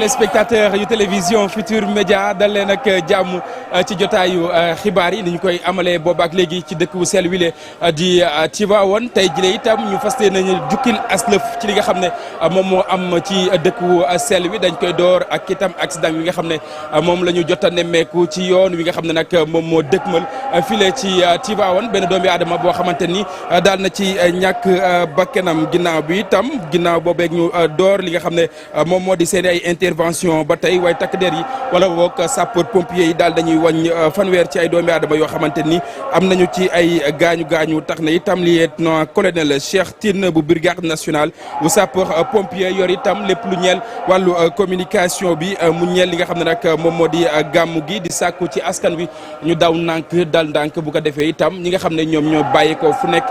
téléspectateurs yu télévision Futur Média dal leen ak jàmm ci jotaayu xibaar yi ni ñu koy amalee boobaak léegi ci dëkk bu sell wile di Tivaouane tey jile itam ñu fas yéene jukkil aslëf ci li nga xam ne moom moo am ci dëkk bu sell wi dañ koy door ak itam accident wi nga xam ne moom la ñu jot a nemmeeku ci yoon wi nga xam ne nag moom moo dëkkmal file ci Tivaouane benn doomi aadama boo xamante ni daal na ci ñàkk bakkanam ginnaaw bi itam ginnaaw boobeeg ñu door li nga xam ne moom moo di seen ay intervention ba tey waaye takk der yi wala boog sapeur pompier yi daal dañuy wàññ fanweer ci ay doomi aadama yoo xamante ni am nañu ci ay gaañu tax na itam lieutenant colonel Cheikh Tine bu brigade nationale bu sapeur pompier yor itam lépp lu ñeel wàllu communication bi mu ñeel li nga xam ne nag moom moo di gàmmu gi di sàkku ci askan wi ñu daw ndànk dal ndànk bu ko defee itam ñi nga xam ne ñoom ñoo bàyyi ko fu nekk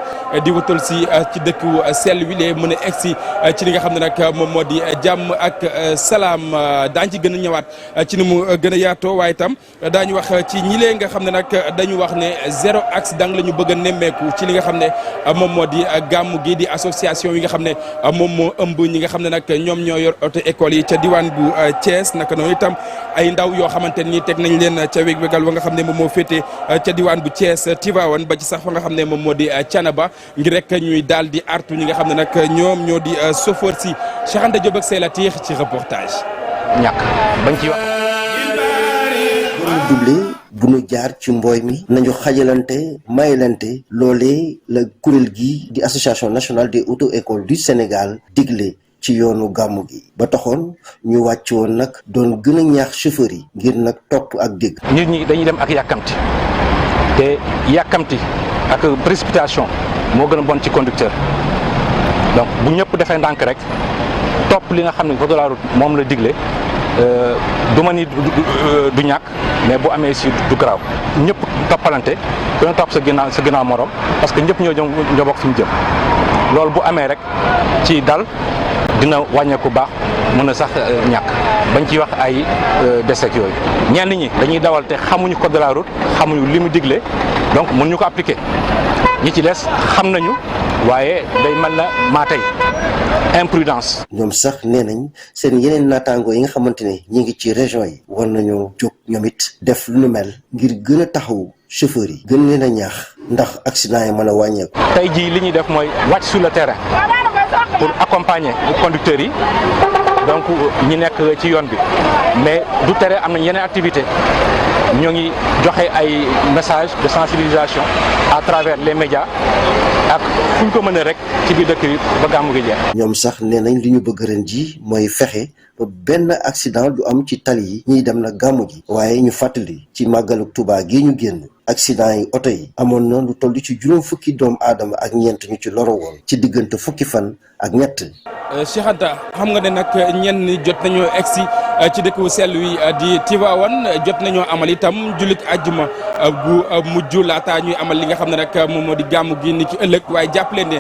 di wutal si ci dëkku sell wi lee mën a egsi ci li nga xam ne nag moom moo di jàmm ak salaam daañu ci gën a ñëwaat ci ni mu gën a yaatoo waaye itam daañu wax ci ñi lee nga xam ne nag dañu wax ne zéro accident la ñu bëgg a nemmeeku ci li nga xam ne moom moo di gàmmu gi di association yi nga xam ne moom moo ëmb ñi nga xam ne nag ñoom ñoo yor auto école yi ca diwaan bu Thiès naka noonu itam ay ndaw yoo xamante ni teg nañ leen ca wég-wégal wa nga xam ne moom moo féete ca diwaan bu Thiès Tivaouane ba ci sax fa nga xam ne moom moo di Thiénaba ngir rek ñuy daal di artu ñi nga xam ne nag ñoom ñoo di chauffeur si Cheikh Anta Diop ak Seylatir ci reportage. ñàkk bañ ci wax. doublé bu nu jaar ci mbooy mi nañu xajalante mayalante loolee la kuréel gi di association nationale des auto-écoles du Sénégal digle ci yoonu gàmmu gi ba taxoon ñu wàcc woon nag doon gën a ñaax chauffeur yi ngir nag topp ak dégg. nit ñi dañuy dem ak yàkkamti te yàkkamti ak précipitation moo gën a bon ci conducteur donc bu ñëpp defee ndànk rek topp li nga xam ne code de la route moom la digle du ma ni du ñàkk mais bu amee si du garaaw ñëpp toppalante ku ne topp sa ginnaaw morom parce que ñëpp ñoo bokk fi ñu jëm loolu bu amee rek ci dal dina wàññeeku baax mën a sax ñàkk bañ ciy wax ay décès yooyu. ñenn ñi dañuy dawal te xamuñu code de la route xamuñu li mu digle donc mën ñu ko appliquer ñi ci des xam nañu waaye day mel na maa tey imprudence. ñoom sax nee nañ seen yeneen naataangoo yi nga xamante ne ñi ngi ci région yi war nañoo jóg ñoom it def lu nu mel ngir gën a taxawu chauffeur yi gën leen a ñaax ndax accident yi mën a wàññeeku. tey jii li ñuy def mooy wàcc sur le terrain pour accompagner conducteurs yi donc ñi nekk ci yoon bi mais du tere am nañ yeneen activité ñoo ngi joxe ay message de sensibilisation à travers les médias ak fu ñu ko mën a rek ci biir dëkk bi ba gàmmu gi jeex. ñoom sax nee nañ li ñu bëgg ren ji mooy fexe ba benn accident du am ci tali yi ñuy dem nag gàmmu gi waaye ñu fàttali ci màggalu Tuubaa gi ñu génn accident yi oto yi amoon na lu toll ci juróom fukki doomu aadama ak ñeent ñu ci loro woon ci diggante fukki fan ak ñett. Cheikh Anta xam nga ne nag ñenn jot nañoo egsi ci dëkk bu sell wi di Tivaouane jot nañoo amal itam jullit àjjuma bu mujj laata ñuy amal li nga xam ne nag moom moo di gàmmu gi ni ki ëllëg waaye jàpp leen ne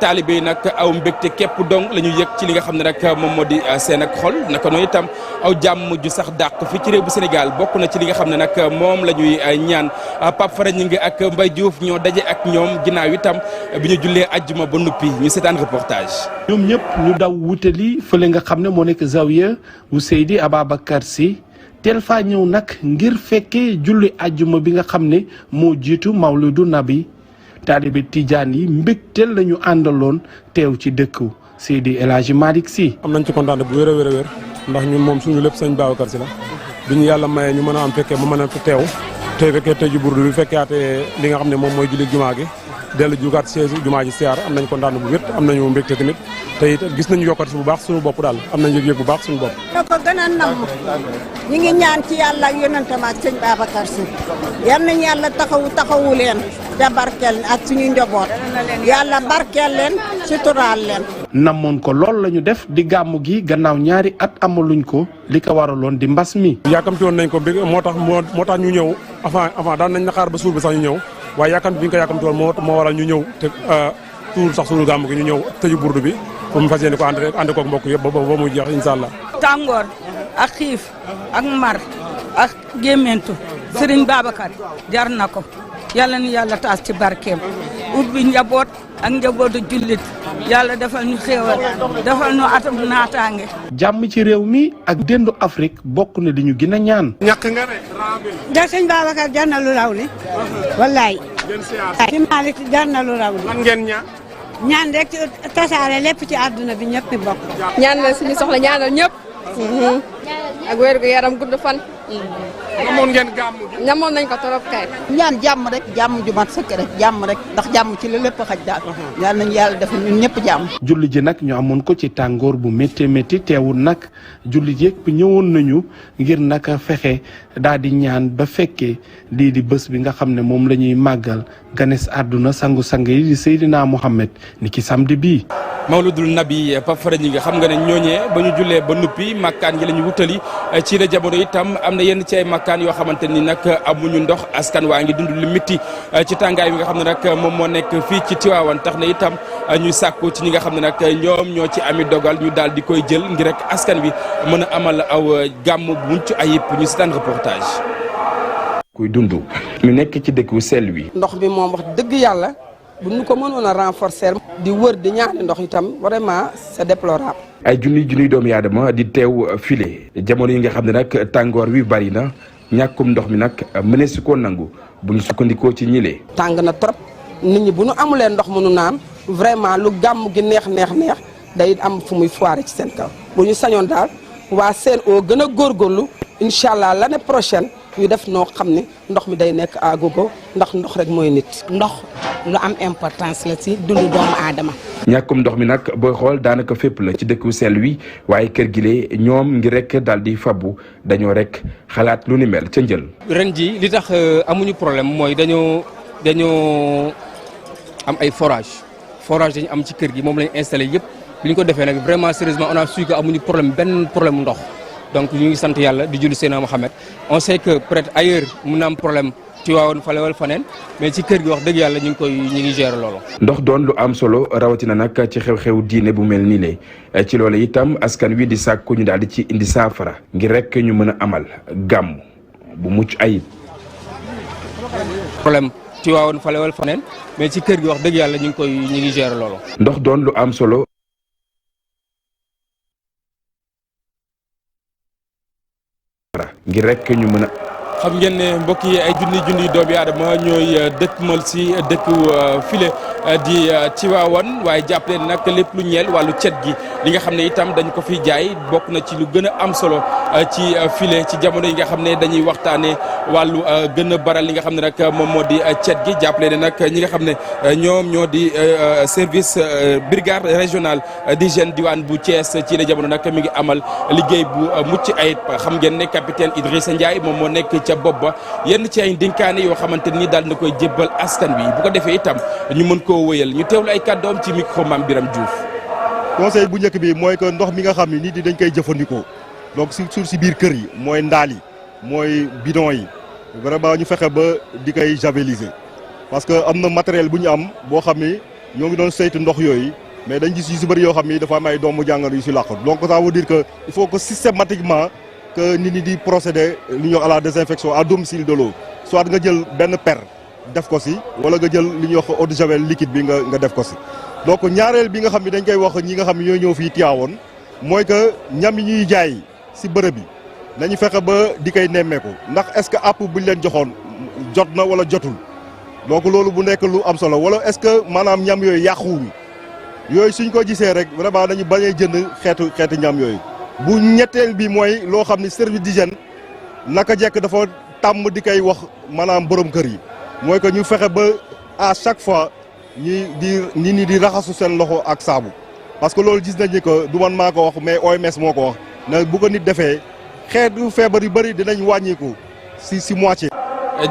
taalibe yi nag aw mbégte képp dong la ñu yëg ci li nga xam ne nag moom moo di seen ak xol naka noonu itam aw jàmm ju sax dàq fii ci réew bu Sénégal bokk na ci li nga xam ne nag moom la ñuy ñaan Pape Fara ñi ngi ak Mbaye Diouf ñoo daje ak ñoom ginnaaw itam bi ñu jullee àjjuma ba nuppi ñu seetaan reportage. ñoom ñëpp ñu daw wutali fële nga xam ne moo nekk Zawiya bu Seydi Ababacar Sy teel faa ñëw nag ngir fekkee julli àjjuma bi nga xam ne moo jiitu Mawlidu Nabi taalibe Tijaan yi mbégteel la ñu àndaloon teew ci dëkku Seydi El Hadji Malick Sy. am nañ ci kontaan bu wér a wér a wér ndax ñun moom suñu lépp sëñ Babacar Sy la bi ñu yàlla mayee ñu mën a am fekkee mu mën a teew tey fekkee tey ji burdu bi fekkaate li nga xam ne moom mooy julli jumaa gi dellu jugaat siège jumaa ji siyaar am nañ kontaan bu wér am nañu mbégte tamit te it gis nañu yokkati bu baax suñu bopp daal am nañ yëg-yëg bu baax suñu bopp. ñoo ko gën a namm ñu ngi ñaan ci yàlla ak yonentam ak sëñ Babacar Sy yal nañu yàlla taxawu leen te barkeel ak suñu njaboot yàlla barkeel leen suturaal leen. namoon ko lool la ñu def di gàmmu gi gannaaw ñaari at amaluñ ko li ko waraloon di mbas mi. yàkkamti woon nañ ko bi moo tax ñu ñëw avant daan nañ na xaar ba suur bi sax ñu ñëw waaye yàkkamti bi ñu ko yàkkamti woon moo waral ñu ñëw te tuur sax suñu gàmmu gi ñu ñëw tëju burdu bi ba mu fas yéene ko ànd koog mbokk yëpp ba muy jeex incha allah. tàngoor ak xiif ak mar ak gémmentu Serigne Babacar jar na ko yàlla ni yàlla taas ci barkeem ubbi njaboot ak njabootu jullit yàlla defal ñu xéewal defal ñu atum naataange. jàmm ci réew mi ak dendu Afrique bokk na di ñu gën a ñaan. ñàkk nga ne. da sëñ Babacar jar na lu raw li wallaay. ci Malick jar na lu raw li. lan ngeen ñaan rek tasaare lépp ci àdduna bi ñëpp di bokk. ñaanal suñu soxla ñaanal ñëpp. ak wér gu yaram gudd fan. amoon ngeen gàmm gi. ñamoon nañ ko trop kay. ñaan jàmm rek jàmm ju mat sëkk rek jàmm rek ndax jàmm ci la lépp xaj daal. yal nañu yàlla def ñun ñëpp jàmm. julli ji nag ñu amoon ko ci tàngoor bu métti métti teewul nag julli ji yëpp ñëwoon nañu ngir naka fexe daal di ñaan ba fekkee lii di bés bi nga xam ne moom la ñuy màggal ganes àdduna sangu-sang yi di Seydina Mohamed ni ki samedi bii. Mawludul Nabi Pape Fara ñi nga xam nga ne ñooñee ba ñu jullee ba nuppi makkaan gi la ñu wutali ci la jamono itam am na yenn ci ay makkaan yoo xamante ni nag amuñu ndox askan waa ngi dund lu métti ci tàngaay bi nga xam ne nag moom moo nekk fii ci Tiwaawan tax na itam ñuy sàkku ci ñi nga xam ne nag ñoom ñoo ci ami dogal ñu daal di koy jël ngir rek askan wi mën a amal aw gàmm bu mucc ayib ñu seetaan reportage. kuy dund ñu nekk ci dëkku sell wi. ndox bi moom wax dëgg yàlla bu ñu ko mënoon a renforcer. di wër di ñaani ndox itam vraiment c'est déplorable. ay junniy doomu aadama di teew file jamono yi nga xam ne nag tàngoor wi bari na ñàkkum ndox mi nag mëneesu koo nangu bu ñu sukkandikoo ci ñile. tàng na trop nit ñi bu ñu amulee ndox mënu naan vraiment lu gàmm gi neex day am fu muy foire ci seen kaw bu ñu sañoon daal waa Sen'Eau gën a góorgóorlu incha allah l'année prochaine ñu def noo xam ne ndox mi day nekk à gogo ndax ndox rek mooy nit. ndox lu am importance la ci dundu doomu aadama. ñàkkum ndox mi nag booy xool daanaka fépp la ci dëkku sell wi waaye kër gi lee ñoom ngi rek daal di fabbu dañoo rek xalaat lu ni mel ca njël. ren ji li tax amuñu problème mooy dañoo am ay forage dañu am ci kër gi moom lañu installé yëpp bi ñu ko defee nag vraiment sérieusement on a su que amuñu benn problème ndox donc ñu ngi sant yàlla di julli Seydina Mohamed on sait que peut-être ailleurs mun na am problème Tiwaawan fale wala faneen mais ci kër gi wax dëgg yàlla ñu ngi gérer loolu. ndox doon lu am solo rawatina nag ci xew-xew diine bu mel nii le ci loolu itam askan wi di sàkku ñu daal di ci indi saafara ngir rek ñu mën a amal gàmm bu mucc ayib. problème Tiwaawan fale wala faneen mais ci kër gi wax dëgg yàlla ñu ngi gérer loolu. ndox doon lu am solo. ngir rek ñu mën a. xam ngeen ne mbokk yi ay junni doomi aadama ñooy dëkkmal si dëkk file di Tiwaawan waaye jàpp leen nag lépp lu ñeel wàllu cet gi li nga xam ne itam dañ ko fi jaay bokk na ci lu gën a am solo ci file ci jamono yi nga xam ne dañuy waxtaanee wàllu gën a baral li nga xam ne nag moom moo di cet gi jàpp leen nag ñi nga xam ne ñoom ñoo di service brigade régionale d'hygiène diwaan bu Thiès ci la jamono nag mi ngi amal liggéey bu mucc ayib xam ngeen ne capitaine Idrissa Ndiaye moom moo nekk ca bopp ba yenn ci ay ndénkaane yoo xamante ni daal na koy jébbal askan wi bu ko defee itam ñu mën koo wëyal ñu teewlu ay kàddoom ci micro Mame Biram Diouf. conseil bu njëkk bi mooy que ndox mi nga xam ne nit ñi dañ koy jëfandikoo donc surtout si biir kër yi mooy ndaal yi mooy bidon yi vraiment ñu fexe ba di koy javeliser parce que am na matériel bu ñu am boo xam ni ñoo ngi doon saytu ndox yooyu mais dañ gis yu si bëri yoo xam ni dafa am ay doomu jàngoro yu si làqu donc ça veut dire que il faut que systématiquement que nit ñi di procéder li ñuy wax à la désinfection à domicile de l'eau soit nga jël benn per def ko si wala nga jël li ñuy wax eau de javel liquide bi nga def ko si. donc ñaareel bi nga xam ne dañ koy wax ñi nga xam ne ñooy ñëw fii Tiwaawoon mooy que ñam yi ñuy jaay si bërëb yi nañu fexe ba di koy nemmeeku ndax est-ce que app buñ leen joxoon jot na wala jotul donc loolu bu nekk lu am solo wala est-ce que maanaam ñam yooyu yàquwuñu yooyu suñ ko gisee rek vraiment dañu bañ a jënd xeetu ñam yooyu. bu ñetteel bi mooy loo xam ni service d'hygiène naka jekk dafa tàmm di koy wax maanaam borom kër yi mooy que ñu fexe ba à chaque fois nit ñi di raxasu seen loxo ak saabu parce que loolu gis nañ ni que du man maa ko wax mais OMS moo ko wax ne bu ko nit defee xeetu feebar yu bëri dinañ wàññiku si moitié.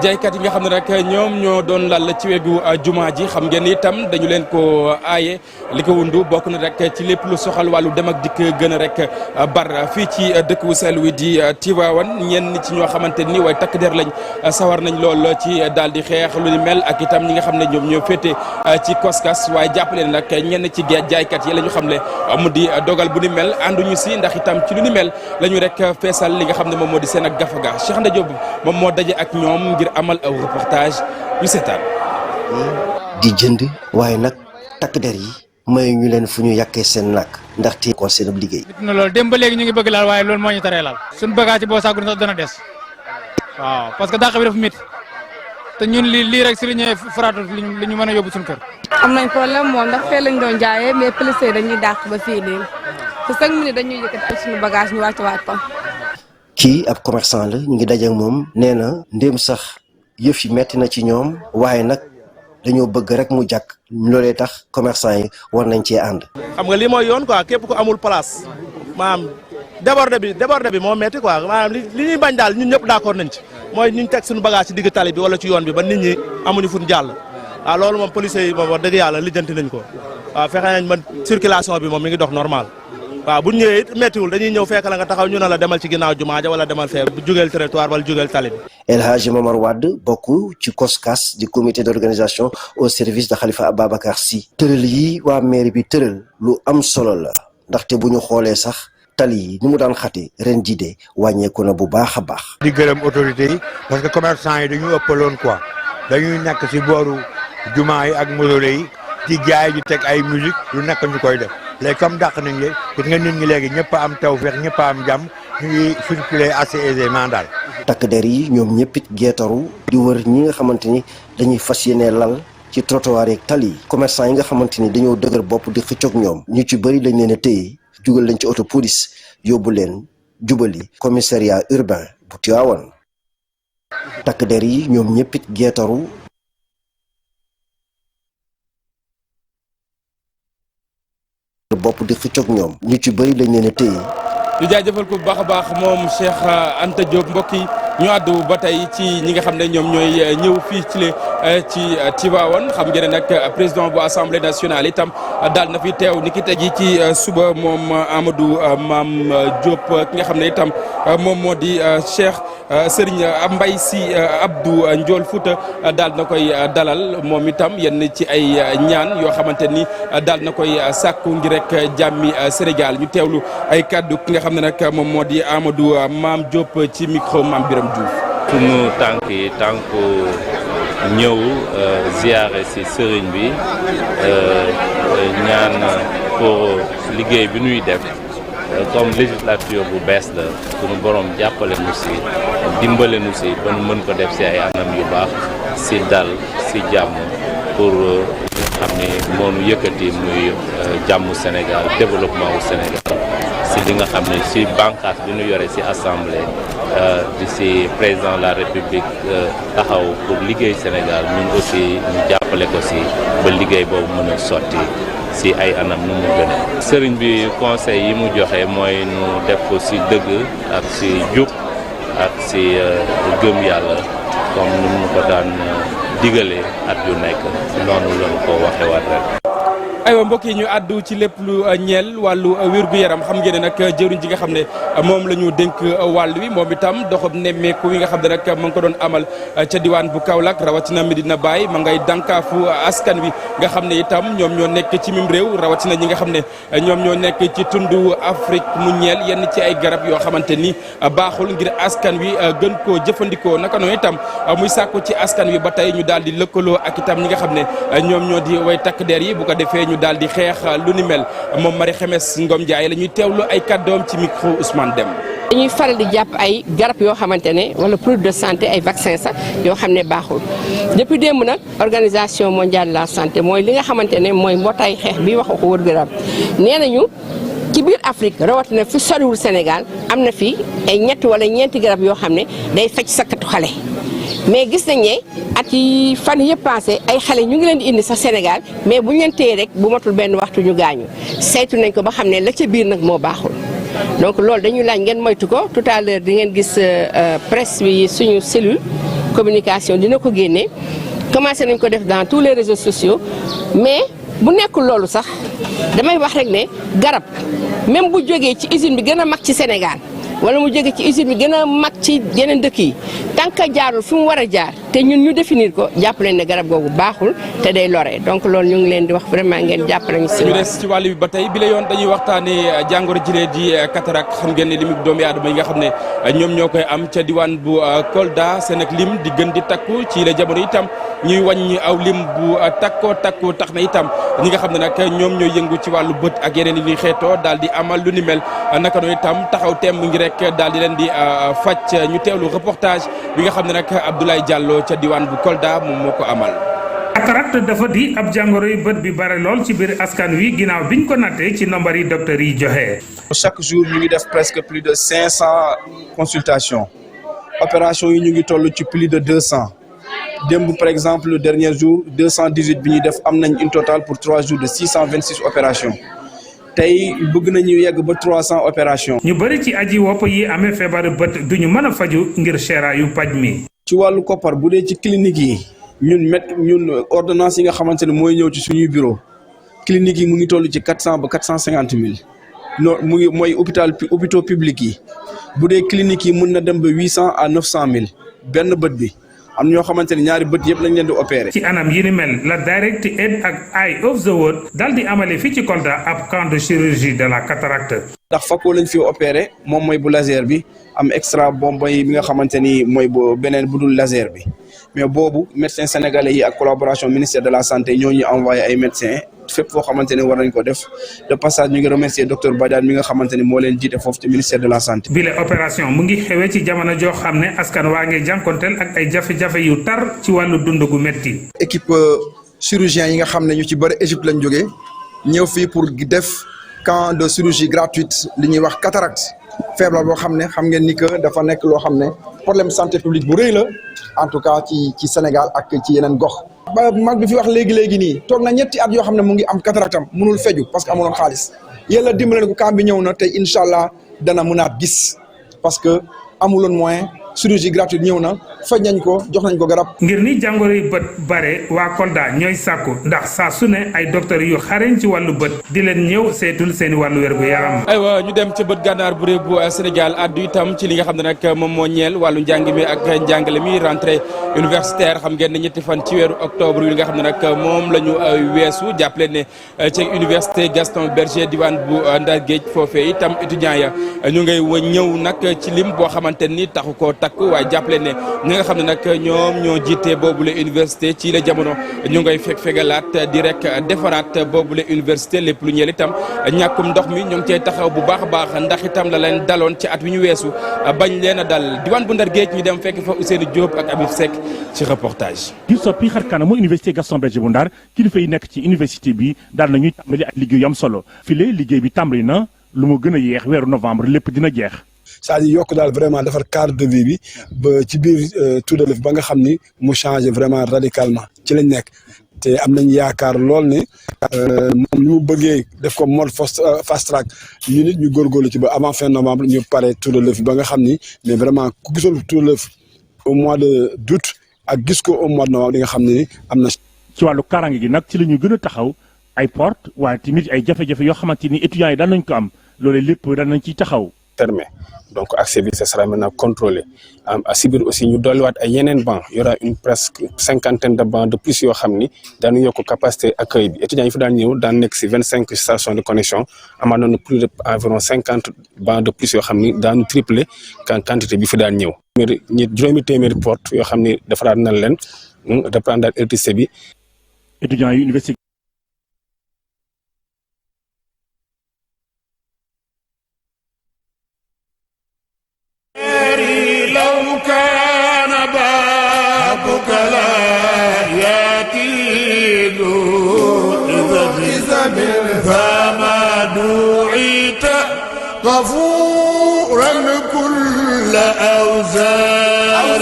jaaykat yi nga xam ne rek ñoom ñoo doon lal ci wegu jumaa ji xam ngeen itam dañu leen ko aaye li ko wundu bokk na rek ci lépp lu soxal wàllu dem ak dikk gën a rek bar fii ci dëkk wu sell wi di Tiwaawan ñenn ci ñoo xamante ni waaye takk der lañ sawar nañ lool ci daal di xeex lu ni mel ak itam ñi nga xam ne ñoom ñoo féete ci koskas waaye jàppale ne nag ñenn ci jaaykat yi la ñu xam ne mu di dogal bu ni mel ànduñu si ndax itam ci lu ni mel la ñu rek feesal li nga xam ne moom moo di seen ak gafaga Cheikh Nda Diop moom moo daje ak ñoom ngir amal aw reportage ñu seetaan. di jënd waaye nag takk der yi may ñu leen fu ñu yàkkee seen nàkk ndaxte ko seen ab liggéey. na loolu dem ba léegi ñu ngi bëgg laal waaye loolu moo ñu taree laal suñu bagage ci boo sàggu sax dana des waaw parce que dàq bi dafa métti te ñun lii rek si li ñuy faraatu li ñu mën a yóbbu suñu kër. am nañ problème moom ndax fee lañ doon jaayee mais policiers dañuy dàq ba fii nii te 5 minutes dañuy yëkkati suñu bagage ñu wàcc waat ko. kii ab commerçant la ñu ngi daje ak moom nee na ndéem sax yëf yi metti na ci ñoom waaye nag dañoo bëgg rek mu jàkk loolee tax commerçant yi war nañ cee ànd. xam nga lii mooy yoon quoi képp ku amul place maanaam débordé bi moo metti quoi maanaam li ñuy bañ daal ñun ñëpp d'accord nañ ci mooy ñu teg suñu bagage ci digg tali bi wala ci yoon bi ba nit ñi amuñu fu ñu jàll waaw loolu moom policiers yi moom wax dëgg yàlla lijjanti nañ ko waaw fexe nañ man circulation bi moom mi ngi dox normal waaw bu ñu ñëwee it méttiwul dañuy ñëw fekk la nga taxaw ñu ne la demal ci ginnaaw jumaa ja wala demal fee jugeel territoire wala jugeel tali bi. El Hadji Momar Wade bokk ci COSCAS di comité d'organisation au service de Khalifa Ababacar Sy. tëral yi waa mairie bi tëral lu am solo la ndaxte bu ñu xoolee sax tali yi ni mu daan xate ren jii de wàññeeku na bu baax a baax. di gërëm autorités yi parce que commerçant yi dañu ëppaloon quoi dañuy nekk ci booru jumaa yi ak mosole yi di jaay di teg ay musique lu nekk ñu koy def léegi comme dàq nañ leen gis nga nit ñi léegi ñëpp a am tawfeex ñëpp a am jàmm ñu ngi circuler assez aisément daal. takk der yi ñoom ñëpp it geetaru di wër ñi nga xamante ni dañuy fas yéene lal ci trottoir yeeg tali yi commerçant yi nga xamante ni dañoo dëgër bopp di xëccoog ñoom ñu ci bëri lañ leen a téye jugal lañ ci auto police yóbbu leen jubali commissariat urbain bu Tivaouane. takk der yi ñoom ñëpp it geetaru bopp di xëccoog ñoom ñu ci bëri lañ leen a téye. ñu jaajëfal ko bu baax a baax moom Cheikh Anta Diop mbokk yi ñu àddu ba tey ci ñi nga xam ne ñoom ñooy ñëw fii ci Tivaouane xam ngeen ne nag président bu assemblée nationale itam daal na fi teew ni ki tey jii ci suba moom Amadou Mame Diop ki nga xam ne itam moom moo di Cheikh Serigne Mbaye Sy Abdou Ndiol Fouta daal na koy dalal moom itam yenn ci ay ñaan yoo xamante ni daal na koy sàkku ngir rek jàmmi Sénégal ñu teewlu ay kaddu ki nga xam ne nag moom moo di Amadou Mame Diop ci micro Mame Biram Diouf. sunu tànk yi tànku ñëw ziyaare ci sëriñ bi ñaan pour liggéey bi nuy def comme législature bu bees la sunu borom jàppale nu ci dimbale nu ci ba nu mën ko def ci ay anam yu baax ci dal ci jàmm pour xam ne moo nu yëkkati muy jàmmu Sénégal développement wu Sénégal ci li nga xam ne ci bànqaas bi nu yore ci assemblée di ci président de la République taxaw pour liggéey Sénégal ñun aussi ñu jàppale ko ci ba liggéey boobu mën a sotti ci ay anam nu mu gën a. sëriñ bi conseil yi mu joxe mooy nu def ko ci dëgg ak ci jub ak ci gëm yàlla comme nu mu ko daan digale at yu nekk noonu lañu ko waxe waat rek. aywa mbokk yi ñu àddu ci lépp lu ñeel wàllu wér-gu-yaram xam ngeen ne nag jëriñ ji nga xam ne moom la ñu dénk wàll wi moom itam doxam nemmeeku yi nga xam ne nag ma ngi ko doon amal ca diwaan bu Kaolack rawatina Medina Baye ma ngay dànkaafu askan wi nga xam ne itam ñoom ñoo nekk ci mim réew rawatina ñi nga xam ne ñoom ñoo nekk ci tundu Afrique mu ñeel yenn ci ay garab yoo xamante ni baaxul ngir askan wi gën koo jëfandikoo naka noonu itam muy sàkku ci askan wi ba tey ñu daal di lëkkaloo ak itam ñi nga xam ne ñoom ñoo di way takk der yi bu ko defee daal di xeex lu ni mel moom Marie Xemes Ngom Ndiaye la ñuy teewlu ay kàddoom ci micro Ousmane Dem. dañuy faral di jàpp ay garab yoo xamante ne wala produit de santé ay vaccin sax yoo xam ne baaxul depuis démb nag organisation mondiale de la santé mooy li nga xamante ne mooy mbootaay xeex bi wax ko wër-gu-yaram nee nañu ci biir Afrique rawatina fi soriwul Sénégal am na fi ay ñett wala ñeenti garab yoo xam ne day faj sakkatu xale. mais gis nañ ne at yi fan yëpp passé ay xale ñu ngi leen di indi sax Sénégal mais bu ñu leen téye rek bu matul benn waxtu ñu gaañu saytu nañ ko ba xam ne la ca biir nag moo baaxul donc loolu dañuy laaj ngeen moytu ko tout à l'heure di ngeen gis presse bi suñu cellule communication dina ko génne commencé nañ ko def dans tous les réseaux sociaux mais bu nekkul loolu sax damay wax rek ne garab même bu jógee ci usine bi gën a mag ci Sénégal wala mu jóge ci usine bi gën a mag ci yeneen dëkk yi tant que jaarul fi mu war a jaar te ñun ñu définir ko jàpp leen ne garab googu baaxul te day lore donc loolu ñu ngi leen di wax vraiment ngeen jàppale ñu si. ñu des ci wàll bi ba tey bi la yoon dañuy waxtaanee jàngoro jile di cataracte xam ngeen ne limu doomi aadama yi nga xam ne ñoom ñoo koy am ca diwaan bu Kolda seen ak lim di gën di takku ci la jamono itam ñuy wàññi aw lim bu takku tax na itam ñi nga xam ne nag ñoom ñooy yëngu ci wàllu bët ak yeneen yi ñuy xeetoo daal di amal lu ni mel naka noonu itam taxaw temm ngi rek daal di leen di faj ñu teewlu reportage bi nga xam ne nag Abdoulaye Diallo ca diwaan bu Kolda moom moo ko amal. cataracte dafa di ab jàngoro yu bët bi bare lool ci biir askan wi ginnaaw biñ ko nattee ci nombre yi docteur yi joxe. chaque jour ñu ngi def presque plus de 500 consultations opération yi ñu ngi toll ci plus de 200 démb par exemple le dernier jour 218 bi ñuy def am nañ une total pour 3 jours de 626 opérations tey bëgg nañu yegg ba 300 opérations. ñu bëri ci aji wopp yi amee feebaru bët duñu mën a faju ngir seeraayu paj mi. ci wàllu koppar bu dee ci clinique yi. ñun ordonnance yi nga xamante ne mooy ñëw ci suñuy bureau clinique yi mu ngi toll ci 400 ba 450 000 no mu ngi mooy hôpitaux publics yi bu dee clinique yi mun na dem ba 800 à 900 000 benn bët bi am ñoo xamante ne ñaari bët yëpp lañ leen di opérer. ci anam yi ni mel la Direct Aid ak Eye of the World daal di amale fii ci Kolda ab camp de chirurgie de la cataracte. ndax Fako lañ fi opérer moom mooy bu laser bi am extra bombe yi bi nga xamante ni mooy bu beneen bu dul laser bi. mais boobu médecins sénégalais yi ak collaboration ministère de la santé ñoo ñu envoyé ay médecins fépp foo xamante ne war nañ ko def de passage ñu ngi remercier docteur Badiane mi nga xamante ni moo leen jiite foofu ci ministère de la santé. bile opération mu ngi xewee ci jamono joo xam ne askan waa ngi jànkonteel ak ay jafe-jafe yu tar ci wàllu dund gu métti. équipe chirurgien yi nga xam ne ñu ci bëri Égypte lañ jógee ñëw fii pour def camp de chirurgie gratuite li ñuy wax cataracte feebar boo xam ne xam ngeen ni que dafa nekk loo xam ne problème santé publique bu rëy la. en tout cas ci Sénégal ak ci yeneen gox. ba mag bi fi wax léegi nii toog na ñetti at yoo xam ne mu ngi am cataracte am mënul feju parce que amuloon xaalis yàlla dimbale ko camp bi ñëw na te incha allah dana mënaat gis parce que amuloon moyen chirurgie gratuite ñëw na faj nañ ko jox nañ ko garab. ngir ni jàngoro yi bët bare waa Kolda ñooy sàkku ndax saa su ne ay docteur yu xarañ ci wàllu bët di leen ñëw seetul seen wàllu wér gu yaram. aywa ñu dem ca bët gànnaar bu réew bu Sénégal addu itam ci li nga xam ne nag moom moo ñeel wàllu njàng mi ak njàngale mi rentrée universitaire xam ngeen ne ñetti fan ci weeru octobre yi nga xam ne nag moom la ñu weesu jàppale ne ci université Gaston Berger diwaan bu Ndar Géej foofee itam étudiants ya ñu ngay ñëw nag ci lim boo xamante ni taxu koo takk waaye jàppale ne ñi nga xam ne nag ñoom ñoo jiite boobule université ci la jamono ñu ngay fegalaat di rek defaraat boobule université lépp lu ñeel itam ñàkkum ndox mi ñu ngi cey taxaw bu baax a baax ndax itam la leen daloon ci at wi ñu weesu bañ leen a dal diwaan bu Ndar Géej ñu dem fekk fa Ousseynou Diop ak Abib Seck ci reportage. di soppi xar kanamu université Gaston Berger bu Ndar kilifa yi nekk ci université bi daal nañuy tàmbali ak liggéey yu am solo file liggéey bi tàmbali na lu mu gën a yeex weeru novembre lépp dina jeex. c'est-à-dire yokk daal vraiment defar cadre de vie bi ba ci biir tout de ba nga xam ni mu changé vraiment radicalement ci lañ nekk te am nañ yaakaar lool ne moom ni mu bëggee def ko mode fast track ñu nit ñu góorgóorlu ci ba avant fin novembre ñu pare tout de ba nga xam ni mais vraiment ku gisoon tout de au mois d'août ak gis ko au mois de novembre di nga xam ne ni am na. ci wàllu kaaraange gi nag ci la ñu gën a taxaw ay porte waaye tamit ay jafe-jafe yoo xamante ni étudiants yi daan nañ ko am loolu lépp daan nañ ciy taxaw. fermé donc accès bi ce sera maintenant contrôlé à si biir aussi ñu dolliwaat ay yeneen banc y aura une presque 50aine de bancs de plus yoo xam ni daanu yokk capacité accueil bi étudiants yi fi daan ñëw daan nekk si 25 stations de connexion amaat nañu plus de environ 50 bancs de plus yoo xam ni daanu triplé quantité bi fi daan ñëw. juróomi téeméeri porte yoo xam ni defaraat nañ leen reprendre électricité bi. étudiants yi université. غفورا كل أوزار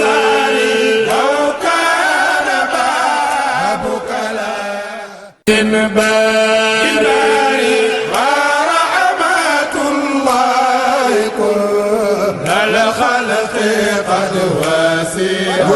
لو كان بابك لا باري ورحمة الله كل الخلق قد واسع